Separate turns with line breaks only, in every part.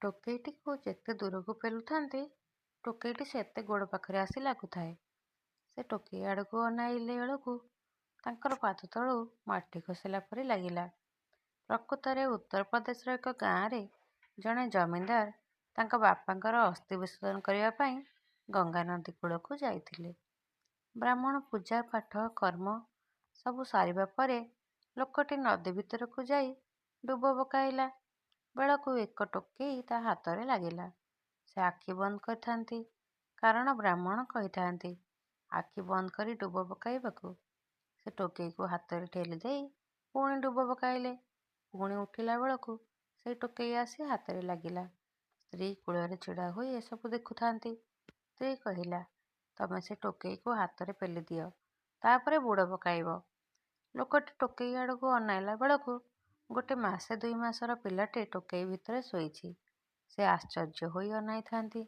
ଟୋକେଇଟିକୁ ଯେତେ ଦୂରକୁ ପେଲୁଥାନ୍ତି, ଟୋକେଇଟି ସେତେ ଗୋଡ଼ ପାଖରେ ଆସି ଲାଗୁଥାଏ। ସେ ଟୋକେଇ ଆଡ଼କୁ ଅନାଇଲେ ବେଳକୁ ତାଙ୍କର ପାଦତଳୁ ମାଟି ଖସିଲା ପରି ଲାଗିଲା। ପ୍ରକୃତରେ ଉତ୍ତରପ୍ରଦେଶର ଏକ ଗାଆଁରେ ଜଣେ ଜମିଦାର ତାଙ୍କ ବାପାଙ୍କର ଅସ୍ଥି ବିସର୍ଜନ କରିବା ପାଇଁ ଗଙ୍ଗାନଦୀ କୂଳକୁ ଯାଇଥିଲେ। ବ୍ରାହ୍ମଣ ପୂଜା ପାଠ କର୍ମ ସବୁ ସାରିବା ପରେ ଲୋକଟି ନଦୀ ଭିତରକୁ ଯାଇ ଡୁବ ପକାଇଲା ବେଳକୁ ଏକ ଟୋକେଇ ତା' ହାତରେ ଲାଗିଲା। ସେ ଆଖି ବନ୍ଦ କରିଥାନ୍ତି, କାରଣ ବ୍ରାହ୍ମଣ କହିଥାନ୍ତି ଆଖି ବନ୍ଦ କରି ଡୁବ ପକାଇବାକୁ। ସେ ଟୋକେଇକୁ ହାତରେ ଠେଲିଦେଇ ପୁଣି ଡୁବ ପକାଇଲେ। ପୁଣି ଉଠିଲା ବେଳକୁ ସେଇ ଟୋକେଇ ଆସି ହାତରେ ଲାଗିଲା। ସ୍ତ୍ରୀ କୂଳରେ ଛିଡ଼ା ହୋଇ ଏସବୁ ଦେଖୁଥାନ୍ତି। ସ୍ତ୍ରୀ କହିଲା, ତମେ ସେ ଟୋକେଇକୁ ହାତରେ ପେଲିଦିଅ, ତା'ପରେ ବୁଡ଼ ପକାଇବ। ଲୋକଟି ଟୋକେଇ ଆଡ଼କୁ ଅନାଇଲା ବେଳକୁ ଗୋଟେ ମାସେ ଦୁଇମାସର ପିଲାଟି ଟୋକେଇ ଭିତରେ ଶୋଇଛି। ସେ ଆଶ୍ଚର୍ଯ୍ୟ ହୋଇ ଅନାଇଥାନ୍ତି।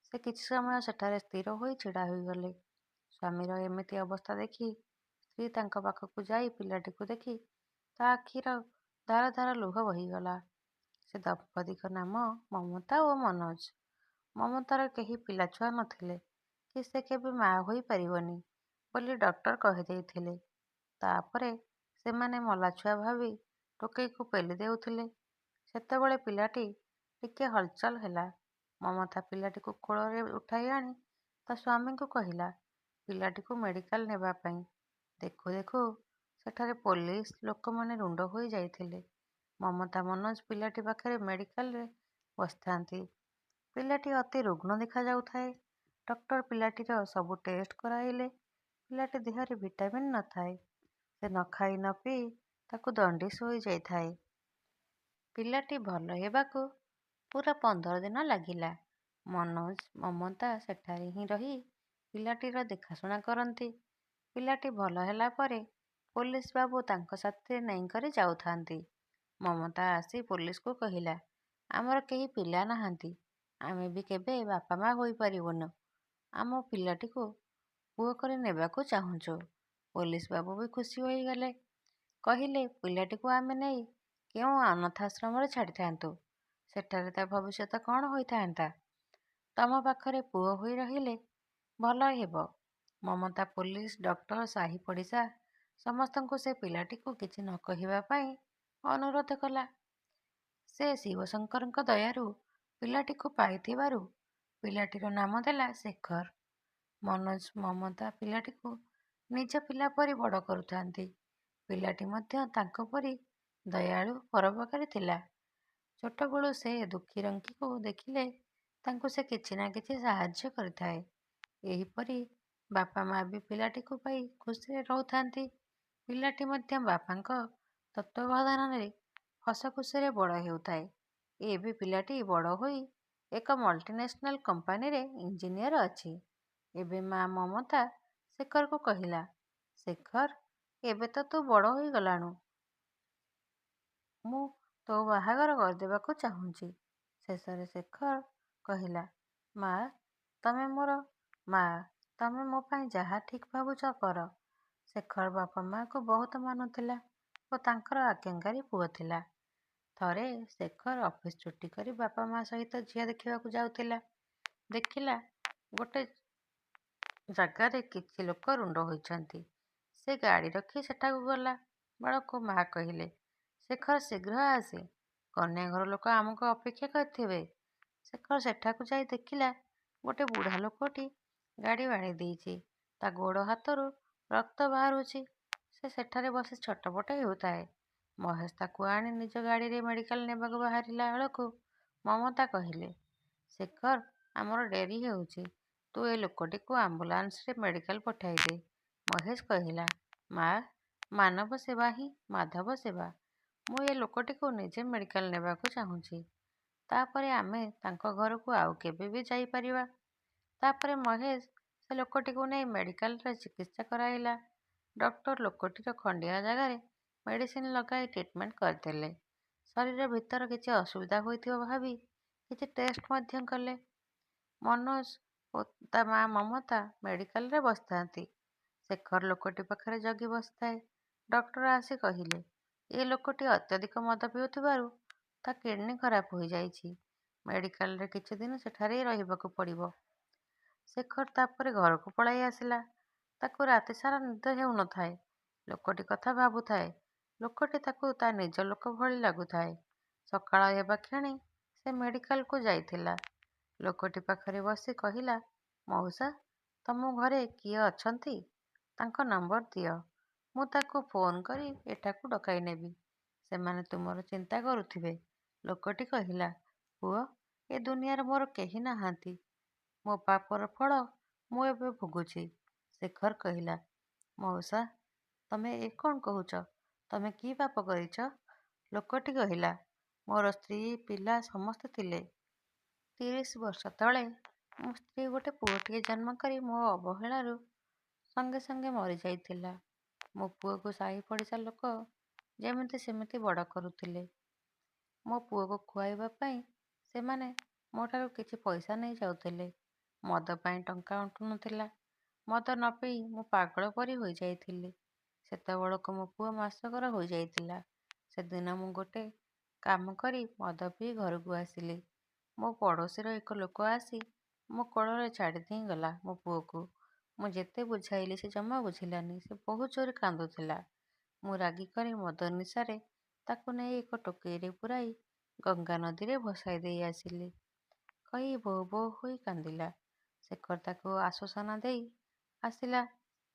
ସେ କିଛି ସମୟ ସେଠାରେ ସ୍ଥିର ହୋଇ ଛିଡ଼ା ହୋଇଗଲେ। ସ୍ୱାମୀର ଏମିତି ଅବସ୍ଥା ଦେଖି ସ୍ତ୍ରୀ ତାଙ୍କ ପାଖକୁ ଯାଇ ପିଲାଟିକୁ ଦେଖି ତା' ଆଖିର ଧାର ଧାର ଲୁହ ବହିଗଲା। ସେ ଦମ୍ପତିଙ୍କ ନାମ ମମତା ଓ ମନୋଜ। ମମତାର କେହି ପିଲାଛୁଆ ନଥିଲେ କି ସେ କେବେ ମା' ହୋଇ ପାରିବନି ବୋଲି ଡକ୍ଟର କହିଦେଇଥିଲେ। ତା'ପରେ ସେମାନେ ମଲାଛୁଆ ଭାବି ଟୋକେଇକୁ ପେଲି ଦେଉଥିଲେ। ସେତେବେଳେ ପିଲାଟି ଟିକେ ହଲଚଲ ହେଲା। ମମତା ପିଲାଟିକୁ କୋଳରେ ଉଠାଇ ଆଣି ତା' ସ୍ୱାମୀଙ୍କୁ କହିଲା ପିଲାଟିକୁ ମେଡ଼ିକାଲ ନେବା ପାଇଁ। ଦେଖୁ ଦେଖୁ ସେଠାରେ ପୋଲିସ, ଲୋକମାନେ ରୁଣ୍ଡ ହୋଇ ଯାଇଥିଲେ। ମମତା ମନୋଜ ପିଲାଟି ପାଖରେ ମେଡ଼ିକାଲରେ ବସିଥାନ୍ତି। ପିଲାଟି ଅତି ରୁଗ୍ଣ ଦେଖାଯାଉଥାଏ। ଡକ୍ଟର ପିଲାଟିର ସବୁ ଟେଷ୍ଟ କରାଇଲେ। ପିଲାଟି ଦେହରେ ଭିଟାମିନ୍ ନଥାଏ। ସେ ନଖାଇ ନପିଇ ତାକୁ ଦଣ୍ଡିସ୍ ହୋଇଯାଇଥାଏ। ପିଲାଟି ଭଲ ହେବାକୁ ପୂରା 15 ଦିନ ଲାଗିଲା। ମନୋଜ, ମମତା ସେଠାରେ ହିଁ ରହି ପିଲାଟିର ଦେଖାଶୁଣା କରନ୍ତି। ପିଲାଟି ଭଲ ହେଲା ପରେ ପୋଲିସ ବାବୁ ତାଙ୍କ ସାଥିରେ ନେଇକରି ଯାଉଥାନ୍ତି। ମମତା ଆସି ପୋଲିସକୁ କହିଲା, ଆମର କେହି ପିଲା ନାହାନ୍ତି, ଆମେ ବି କେବେ ବାପା ମା' ହୋଇପାରିବୁନୁ। ଆମ ପିଲାଟିକୁ ପୁଅ କରି ନେବାକୁ ଚାହୁଁଛୁ। ପୋଲିସ ବାବୁ ବି ଖୁସି ହୋଇଗଲେ। କହିଲେ, ପିଲାଟିକୁ ଆମେ ନେଇ କେଉଁ ଅନାଥାଶ୍ରମରେ ଛାଡ଼ିଥାନ୍ତୁ, ସେଠାରେ ତା' ଭବିଷ୍ୟତ କ'ଣ ହୋଇଥାନ୍ତା? ତମ ପାଖରେ ପୁଅ ହୋଇ ରହିଲେ ଭଲ ହେବ। ମମତା ପୋଲିସ, ଡକ୍ଟର, ସାହି ପଡ଼ିଶା ସମସ୍ତଙ୍କୁ ସେ ପିଲାଟିକୁ କିଛି ନ କହିବା ପାଇଁ ଅନୁରୋଧ କଲା। ସେ ଶିବଶଙ୍କରଙ୍କ ଦୟାରୁ ପିଲାଟିକୁ ପାଇଥିବାରୁ ପିଲାଟିର ନାମ ଦେଲା ଶେଖର। ମନୋଜ, ମମତା ପିଲାଟିକୁ ନିଜ ପିଲା ପରି ବଡ଼ କରୁଥାନ୍ତି। ପିଲାଟି ମଧ୍ୟ ତାଙ୍କ ପରି ଦୟାଳୁ, ପରୋପକାରୀ ଥିଲା। ଛୋଟବେଳୁ ସେ ଦୁଃଖୀରଙ୍କିକୁ ଦେଖିଲେ ତାଙ୍କୁ ସେ କିଛି ନା କିଛି ସାହାଯ୍ୟ କରିଥାଏ। ଏହିପରି ବାପା ମା' ବି ପିଲାଟିକୁ ପାଇ ଖୁସିରେ ରହୁଥାନ୍ତି। ପିଲାଟି ମଧ୍ୟ ବାପାଙ୍କ ତତ୍ତ୍ୱାବଧାନରେ ହସଖୁସିରେ ବଡ଼ ହେଉଥାଏ। ଏବେ ପିଲାଟି ବଡ଼ ହୋଇ ଏକ ମଲ୍ଟିନେସନାଲ୍ କମ୍ପାନୀରେ ଇଞ୍ଜିନିୟର ଅଛି। ଏବେ ମା' ମମତା ଶେଖରକୁ କହିଲା, ଶେଖର, ଏବେ ତ ତୁ ବଡ଼ ହୋଇଗଲାଣୁ। ମୁଁ ତୋ ବାହାଘର କରିଦେବାକୁ ଚାହୁଁଛି। ଶେଷରେ ଶେଖର କହିଲା, ମା', ତମେ ମୋର ମା', ତମେ ମୋ ପାଇଁ ଯାହା ଠିକ୍ ଭାବୁଛ କର। ଶେଖର ବାପା ମା'ଙ୍କୁ ବହୁତ ମାନୁଥିଲା ଓ ତାଙ୍କର ଆଜ୍ଞାକାରୀ ପୁଅ ଥିଲା। ଥରେ ଶେଖର ଅଫିସ ଛୁଟି କରି ବାପା ମା' ସହିତ ଝିଅ ଦେଖିବାକୁ ଯାଉଥିଲା। ଦେଖିଲା ଗୋଟେ ଜାଗାରେ କିଛି ଲୋକ ରୁଣ୍ଡ ହୋଇଛନ୍ତି। ସେ ଗାଡ଼ି ରଖି ସେଠାକୁ ଗଲା ବେଳକୁ ମା' କହିଲେ, ଶେଖର ଶୀଘ୍ର ଆସେ, କନ୍ୟା ଘର ଲୋକ ଆମକୁ ଅପେକ୍ଷା କରିଥିବେ। ଶେଖର ସେଠାକୁ ଯାଇ ଦେଖିଲା ଗୋଟେ ବୁଢ଼ା ଲୋକଟି ଗାଡ଼ି ବାଡ଼େଇ ଦେଇଛି। ତା' ଗୋଡ଼ ହାତରୁ ରକ୍ତ ବାହାରୁଛି। ସେ ସେଠାରେ ବସି ଛଟପଟ ହେଉଥାଏ। ମହେଶ ତାକୁ ଆଣି ନିଜ ଗାଡ଼ିରେ ମେଡ଼ିକାଲ ନେବାକୁ ବାହାରିଲା ବେଳକୁ ମମତା କହିଲେ, ଶେଖର, ଆମର ଡେରି ହେଉଛି, ତୁ ଏ ଲୋକଟିକୁ ଆମ୍ବୁଲାନ୍ସରେ ମେଡ଼ିକାଲ ପଠାଇଦେ। ମହେଶ କହିଲା, ମା', ମାନବ ସେବା ହିଁ ମାଧବ ସେବା। ମୁଁ ଏ ଲୋକଟିକୁ ନିଜେ ମେଡ଼ିକାଲ ନେବାକୁ ଚାହୁଁଛି। ତା'ପରେ ଆମେ ତାଙ୍କ ଘରକୁ ଆଉ କେବେ ବି ଯାଇପାରିବା। ତା'ପରେ ମହେଶ ସେ ଲୋକଟିକୁ ନେଇ ମେଡ଼ିକାଲରେ ଚିକିତ୍ସା କରାଇଲା। ଡକ୍ଟର ଲୋକଟିର ଖଣ୍ଡିଆ ଜାଗାରେ ମେଡ଼ିସିନ ଲଗାଇ ଟ୍ରିଟମେଣ୍ଟ କରିଦେଲେ। ଶରୀର ଭିତର କିଛି ଅସୁବିଧା ହୋଇଥିବ ଭାବି କିଛି ଟେଷ୍ଟ ମଧ୍ୟ କଲେ। ମନୋଜ ଓ ତା' ମା' ମମତା ମେଡ଼ିକାଲରେ ବସିଥାନ୍ତି। ଶେଖର ଲୋକଟି ପାଖରେ ଜଗି ବସିଥାଏ। ଡକ୍ଟର ଆସି କହିଲେ, ଏ ଲୋକଟି ଅତ୍ୟଧିକ ମଦ ପିଉଥିବାରୁ ତା' କିଡ଼ନୀ ଖରାପ ହୋଇଯାଇଛି। ମେଡ଼ିକାଲରେ କିଛିଦିନ ସେଠାରେ ରହିବାକୁ ପଡ଼ିବ। ଶେଖର ତା'ପରେ ଘରକୁ ପଳାଇ ଆସିଲା। ତାକୁ ରାତିସାରା ନିଦ ହେଉ ନ ଥାଏ। ଲୋକଟି କଥା ଭାବୁଥାଏ। ଲୋକଟି ତାକୁ ତା' ନିଜ ଲୋକ ଭଳି ଲାଗୁଥାଏ। ସକାଳ ହେବା କ୍ଷଣି ସେ ମେଡ଼ିକାଲକୁ ଯାଇଥିଲା। ଲୋକଟି ପାଖରେ ବସି କହିଲା, ମଉସା, ତମ ଘରେ କିଏ ଅଛନ୍ତି, ତାଙ୍କ ନମ୍ବର ଦିଅ। ମୁଁ ତାକୁ ଫୋନ୍ କରି ଏଠାକୁ ଡକାଇ ନେବି। ସେମାନେ ତୁମର ଚିନ୍ତା କରୁଥିବେ। ଲୋକଟି କହିଲା, ପୁଅ, ଏ ଦୁନିଆରେ ମୋର କେହି ନାହାନ୍ତି। ମୋ ପାପର ଫଳ ମୁଁ ଏବେ ଭୋଗୁଛି। ଶେଖର କହିଲା, ମଉସା, ତମେ ଏ କ'ଣ କହୁଛ? ତମେ କି ପାପ କରିଛ? ଲୋକଟି କହିଲା, ମୋର ସ୍ତ୍ରୀ, ପିଲା ସମସ୍ତେ ଥିଲେ। 30 ବର୍ଷ ତଳେ ମୋ ସ୍ତ୍ରୀ ଗୋଟେ ପୁଅଟିଏ ଜନ୍ମ କରି ମୋ ଅବହେଳାରୁ ସଙ୍ଗେ ସଙ୍ଗେ ମରିଯାଇଥିଲା। ମୋ ପୁଅକୁ ସାହି ପଡ଼ିଶା ଲୋକ ଯେମିତି ସେମିତି ବଡ଼ କରୁଥିଲେ। ମୋ ପୁଅକୁ ଖୁଆଇବା ପାଇଁ ସେମାନେ ମୋଠାରୁ କିଛି ପଇସା ନେଇ ଯାଉଥିଲେ। ମଦ ପାଇଁ ଟଙ୍କା ଅଣ୍ଟୁନଥିଲା। ମଦ ନ ପିଇ ମୁଁ ପାଗଳ ପରି ହୋଇଯାଇଥିଲି। ସେତେବେଳକୁ ମୋ ପୁଅ ମାସକର ହୋଇଯାଇଥିଲା। ସେଦିନ ମୁଁ ଗୋଟେ କାମ କରି ମଦ ପିଇ ଘରକୁ ଆସିଲି। ମୋ ପଡ଼ୋଶୀର ଏକ ଲୋକ ଆସି ମୋ କୋଳରେ ଛାଡ଼ି ଦେଇଗଲା ମୋ ପୁଅକୁ। ମୁଁ ଯେତେ ବୁଝାଇଲି, ସେ ଜମା ବୁଝିଲାନି। ସେ ବହୁତ ଜୋରରେ କାନ୍ଦୁଥିଲା। ମୁଁ ରାଗିକରି ମଦ ନିଶାରେ ତାକୁ ନେଇ ଏକ ଟୋକେଇରେ ପୂରାଇ ଗଙ୍ଗା ନଦୀରେ ଭସାଇ ଦେଇ ଆସିଲି। କହି ଭୋ ଭୋ ହୋଇ କାନ୍ଦିଲା। ଶେଖର ତାକୁ ଆଶ୍ୱାସନା ଦେଇ ଆସିଲା।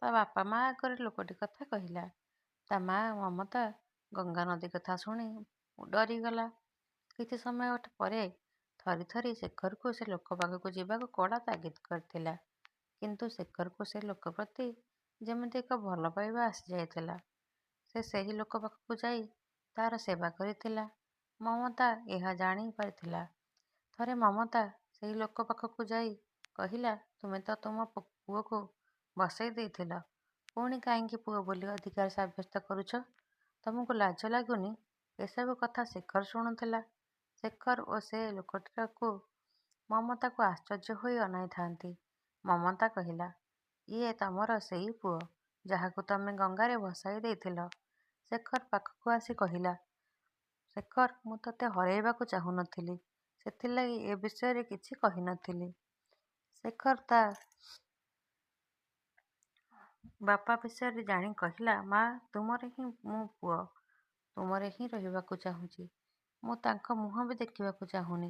ତା' ବାପା ମା' ଆଗରେ ଲୋକଟି କଥା କହିଲା। ତା' ମା' ମମତା ଗଙ୍ଗା ନଦୀ କଥା ଶୁଣି ଡରିଗଲା। କିଛି ସମୟ ପରେ ଥରି ଥରି ଶେଖରକୁ ସେ ଲୋକ ପାଖକୁ ଯିବାକୁ କଡ଼ା ତାଗିଦ କରିଥିଲା। କିନ୍ତୁ ଶେଖରକୁ ସେ ଲୋକ ପ୍ରତି ଯେମିତି ଏକ ଭଲ ପାଇବା ଆସିଯାଇଥିଲା। ସେ ସେହି ଲୋକ ପାଖକୁ ଯାଇ ତା'ର ସେବା କରିଥିଲା। ମମତା ଏହା ଜାଣି ପାରିଥିଲା। ଥରେ ମମତା ସେହି ଲୋକ ପାଖକୁ ଯାଇ କହିଲା, ତୁମେ ତ ତୁମ ପୁଅକୁ ଭସେଇ ଦେଇଥିଲ, ପୁଣି କାହିଁକି ପୁଅ ବୋଲି ଅଧିକାର ସାବ୍ୟସ୍ତ କରୁଛ? ତମକୁ ଲାଜ ଲାଗୁନି? ଏସବୁ କଥା ଶେଖର ଶୁଣୁଥିଲା। ଶେଖର ଓ ସେ ଲୋକଟିକୁ ମମତାକୁ ଆଶ୍ଚର୍ଯ୍ୟ ହୋଇ ଅନାଇଥାନ୍ତି। ମମତା କହିଲା, ଇଏ ତମର ସେଇ ପୁଅ, ଯାହାକୁ ତମେ ଗଙ୍ଗାରେ ଭସାଇ ଦେଇଥିଲ। ଶେଖର ପାଖକୁ ଆସି କହିଲା, ଶେଖର, ମୁଁ ତତେ ହରାଇବାକୁ ଚାହୁଁ ନଥିଲି। ସେଥିଲାଗି ଏ ବିଷୟରେ କିଛି କହିନଥିଲି। ଶେଖର ତା' ବାପା ବିଷୟରେ ଜାଣି କହିଲା, ମା, ତୁମର ହିଁ ମୁଁ ପୁଅ। ତୁମରେ ହିଁ ରହିବାକୁ ଚାହୁଁଛି। ମୁଁ ତାଙ୍କ ମୁହଁ ବି ଦେଖିବାକୁ ଚାହୁଁନି।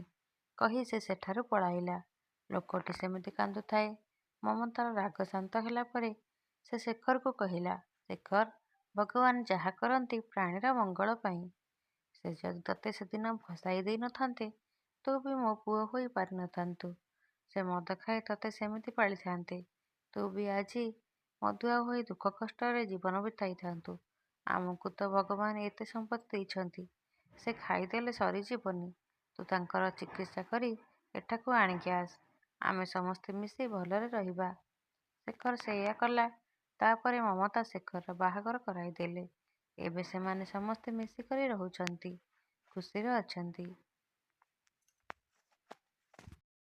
କହି ସେ ସେଠାରୁ ପଳାଇଲା। ଲୋକଟି ସେମିତି କାନ୍ଦୁଥାଏ। ମମତାର ରାଗ ଶାନ୍ତ ହେଲା ପରେ ସେ ଶେଖରକୁ କହିଲା, ଶେଖର, ଭଗବାନ ଯାହା କରନ୍ତି ପ୍ରାଣୀର ମଙ୍ଗଳ ପାଇଁ। ସେ ଯଦି ତତେ ସେଦିନ ଭସାଇ ଦେଇ ନଥାନ୍ତେ, ତୁ ବି ମୋ ପୁଅ ହୋଇ ପାରିନଥାନ୍ତୁ। ସେ ମଦ ଖାଇ ତତେ ସେମିତି ପାଳିଥାନ୍ତେ। ତୁ ବି ଆଜି ମଦୁଆ ହୋଇ ଦୁଃଖ କଷ୍ଟରେ ଜୀବନ ବିତାଇଥାନ୍ତୁ। ଆମକୁ ତ ଭଗବାନ ଏତେ ସମ୍ପତ୍ତି ଦେଇଛନ୍ତି, ସେ ଖାଇଦେଲେ ସରିଯିବନି। ତୁ ତାଙ୍କର ଚିକିତ୍ସା କରି ଏଠାକୁ ଆଣିକି ଆସ। ଆମେ ସମସ୍ତେ ମିଶି ଭଲରେ ରହିବା। ଶେଖର ସେଇଆ କଲା। ତା'ପରେ ମମତା ଶେଖରର ବାହାଘର କରାଇଦେଲେ। ଏବେ ସେମାନେ ସମସ୍ତେ ମିଶିକରି ରହୁଛନ୍ତି, ଖୁସିରେ ଅଛନ୍ତି।